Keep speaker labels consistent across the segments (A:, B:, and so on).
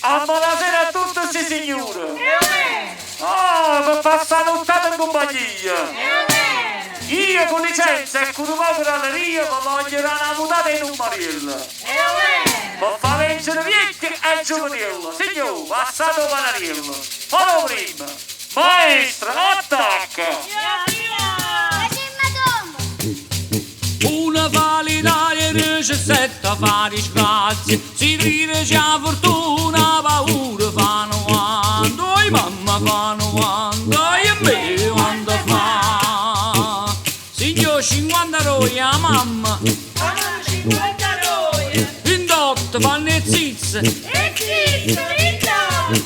A: A buonasera a tutti sti signori! Ah, per passare la nottata in compagnia! Io con licenza e con un poco d'alleria mi voglio dare una mutata in un mariello! Per far vincere vecchio e giovanillo! Signore, passate il panariello! Fallo prima! Maestro, attacca!
B: Una fa l'Italia 17 fa disgrazia, si ride c'è fortuna, paura fa 90, e mamma fa 90, e me quando fa. Signor 50 roia, mamma, in dotto fanno le zizze,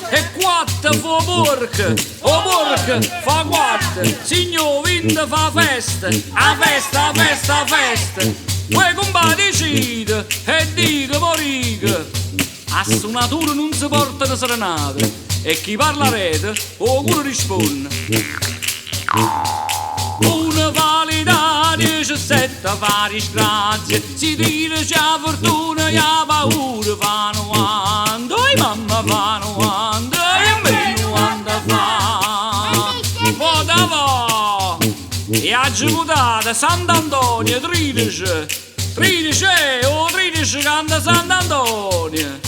B: e quattro fa porco, o porco fa quattro, signor vinto fa festa, a festa, a festa, a festa. Poi compà decide e dica moriga. A suonatura non si portano serenate e chi parla a rete o culo risponde. Una valida 17 fa disgrazia, si tira c'è fortuna e ha paura fa 90, e mamma fa 90, e me 90 fa. Vada va! E ha giocata Sant'Antonio 13, 13 o 13 canta Sant'Antonio.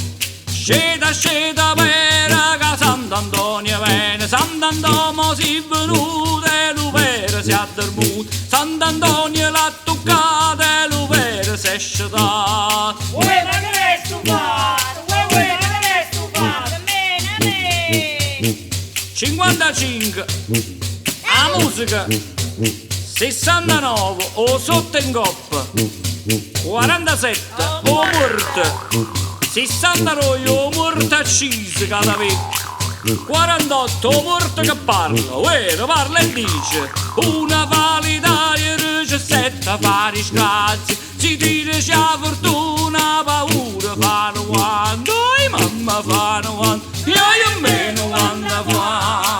B: Sceta, sceta, vera, che Sant'Antonio viene, Sant'Antonio si è venuto e l'uvera si è addormuto, Sant'Antonio l'ha toccata e l'uvera si è scetato.
C: Uè, ma che è stufato? Uè, uè, ma che è stufato?
D: Mena, me!
B: 55, la musica, 69, o sotto in coppa, 47, o morto, 69, o morto acciso cada vez. 48, o morto che parla, vero, parla e dice, una valida 17 fa disgrazia, si tira c'è fortuna, paura fa 90, e mamma fa 90, io e me 90 fa.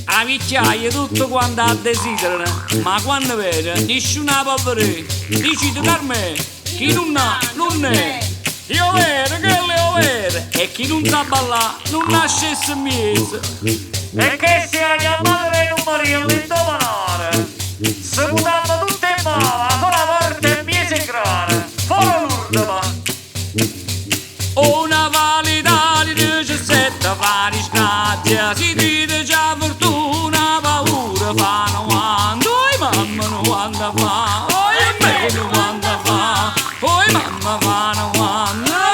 B: A vecchiaia tutto quanto a desiderano, ma quando vede nessuno può vedere. Dici Carmen, chi non ha, non è. Io vero, che le vero, e chi non sa ballare non nasce mese.
A: E che sia chiamata dai numeri l'indomanare! Si mutava tutte in mano, sola morte e miese in grane! Fuori l'ultima!
B: Una valida di 17 fa disgrazia, si tira già fortuna, paura fa 90, e mamma 90 fa, e me 90 fa, poi mamma fa 90.